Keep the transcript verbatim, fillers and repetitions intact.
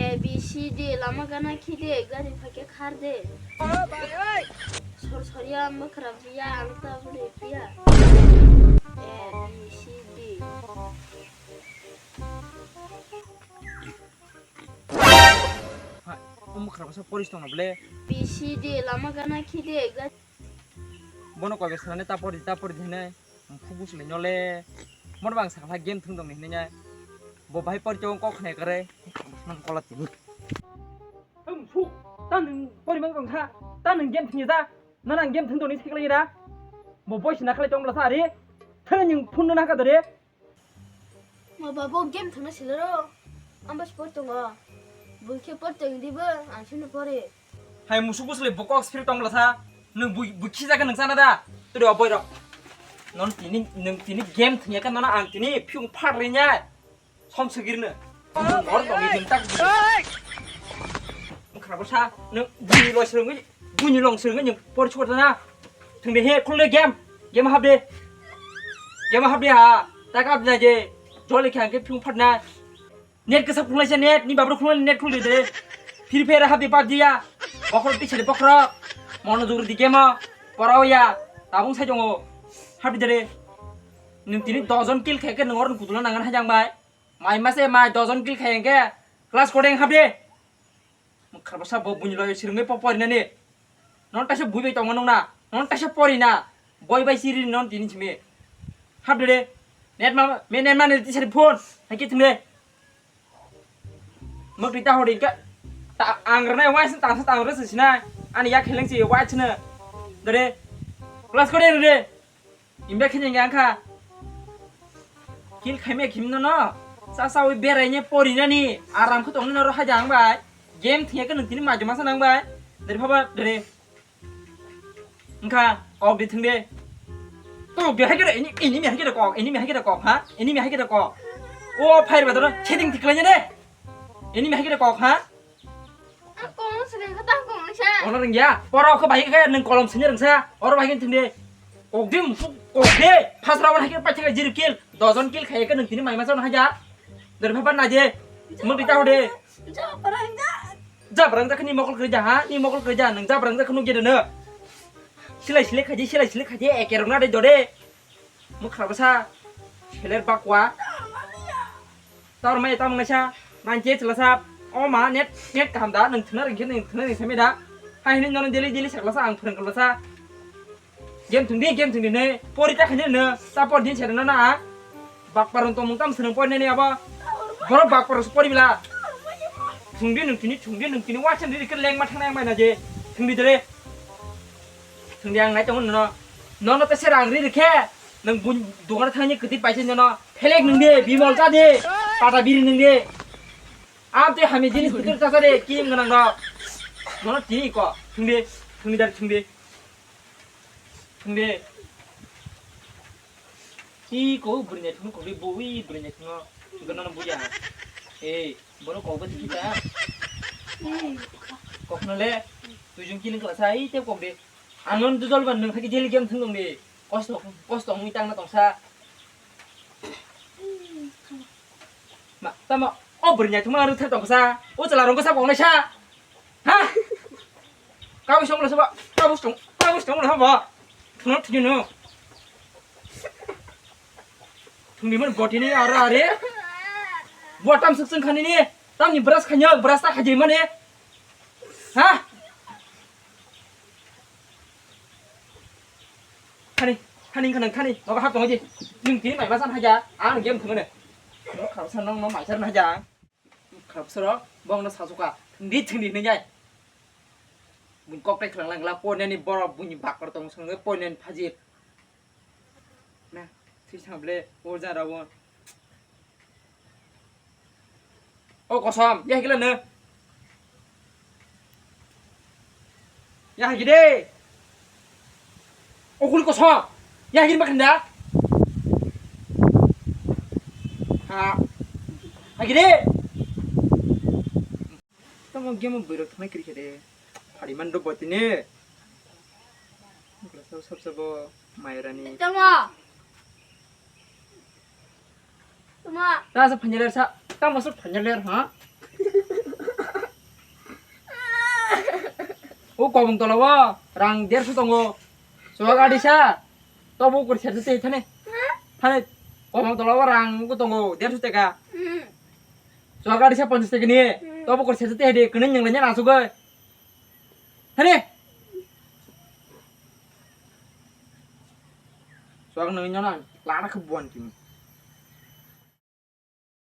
A B C D lama gana khide gari phake khar de. Sor soria mwkhra biya ang ta bole biya. A B C D. Ha, o mwkhra bwsa poris tongna bole. B C D lama gana khide gari. Bono koi bai swnamnai ta pori ta pori hinwi. Mukhu buslai nole. Mor bang sakha game thung dong hinwi. Bo bai pori chong kok khnai kare. Nang kola tini. Mukhu, ta nung pori mang tong kha. Ta nung game thung ya ta. Na nang game thung dong ni sikla ira. Bo boy sina khlai tong la sa ari. Thani nung phun na ka dore. Ma babo game thangna silaro. Ambas por tongo. Bui khe por tong dibo, ang sini pore. Hai musuk buslai bokok spirit tong bwla sa. Nung bui, bui khija khe nung sana da. Turi o boy rok. Non tini, nung tini game thangya khe nono ang tini phiung phar rinya. Som sigirno. Nung hor tong ni tak. Khra bwsa, nung bui lo srung. Buini long srwngwi nung por chhor na. Thwngde he khulde game. Game hapde. Game hapde ha. Tak hapde je. Joli khang ke phung phatna. Net kesa khulai se net ni babru khulai net khulde de. Free Fire hapde PUBG ya. Bokhol ti sari bokhro. Mono jugri di game o. Porao ya. Tabung sai jongo. Hapde de. Nung tini dojon kill khe ke nung orun kudula nangan hajang bai. Mai mase mai dojon kill khe ke. Class kodeng hapde. Kharbasa bo buini loi sirwngwi po porinani. Non taisa bui bai tongma nungna. Non taisa porina. Boi bai siri non tini simi. Hapde de. Net ma, me net ma ne tisari phone. Hai ki thunde. Mo pita hori ka. Ta ang rene wai sin tang sa tang rese sinai. Ani ya kheleng si wai sene. Dere. Class kodeng de. Imbe khe nyang kha. Kill khaime khim no no. Sa sa wi berai ne pori nani. Aram khe tong no ro haja ang bai. Game thia khe nung tini majuma sa nang bai. Dari phaba dari. Engkha kok di thung de. Kok de hai khe ini ini mi hai khe kok ini mi hai khe kok ha. Ini mi hai khe kok. O phai ba doro setting thik lai ne. Ini mi hai khe kok ha. Ang kolom sini kata kolom sa. Ono rengya. Poro ko bai khe nung kolom sini rengsa. Oro bai khe thung de. Kok de musuk kok de. Phas rawan hai khe paithak zero kill. Dojon kill khai khe nung tini mai masa no haja. Dari phaba na je. Mung di ta hode. Jabrang ja. Jabrang ja khani mokol kerja ha. Ni mokol kerja nung jabrang ja khanu gede no. Silai silai khaji silai silai khaji ekerong na de jode. Mung khara bwsa seler bakwa. Tor mai tam ngaisa manche chlasa. O ma net net kaham da nung thuna ringkhe nung thuna ringkhe da. Hai hini nono daily daily saklasa ang phwrwng kalasa. Game thung di game thung di ne pori ta khani ne ta por din sera na na. Bakpar tong mung tam swnung pori ne abo. Boro bakpar pori bila. Thung di nung tini thung di nung tini wa chan di ke leng ma thang nang mai na je. Thung di dere. Thungdi ang nai tongo nono. Nono tese rang ri rikhe. Nang bun dogana thangni kwtwi paisa nono. Phelek nungdi, bimol chadi. Pata biri nungdi. Am tei hami jinis kwtwi chasa de, kim gwnang rok. Nono tini ko. Thungdi, thungdi dari thungdi. Thungdi. Ki ko bwrwini thung ko bwi bwi bwrwini thung. Gwnang buya. Eh, bono ko bwtwi kita. Kokno le. Tujung kini klasa ai te kok de. Anon dujol ban nung thaki daily game thung dong de. Kosto, kosto wngwi tangna tongsa. Ma, tamo, o bwrwini thuma rwthar tongsa. O chwla rong kwsa bongnaisa. Ha? Kabui songla saba, kabui song, kabui songla haba. Thuna thuni no. Thungni man botini ara are. Bo tam suk sung khani ni. Tamni brush khanya, brush ta khajai mane. Ha? Khani, khani khani khani. Baba hap tongo ji. Ning tini mai basan haja. Ang game thungane. Khapsa nong no mai sar haja. Khapsa ro bong no sasuka. Thungdi thungdi hinai. Bun kok tai khlang lang la ko nani borok buni bakor tong song ko nani phajir. Na, thwi sang ble, o ja rawo. O kosom, ya higla ne. Ya higi de. O kuli kosom, ya higi makan da. Ha. Higi de. Tamo game o bwrwi rok thangna kiri khe de. Phari man do botini. Sab sabo mairani. Tamo. Tamo. Ta sa phanya ler sa. Tamo sa phanya ler ha. Kobong tola o rang derso tongo. Chuwak adisa. Tobo kori sersa te thani. Thani. Kobong tola o rang ko tongo derso teka. Chuwak adisa ponchas teka ni. Tobo kori sersa te de kene nyang lanya na sugai. Thani. Chuwak nang nyona lana khe buan timi.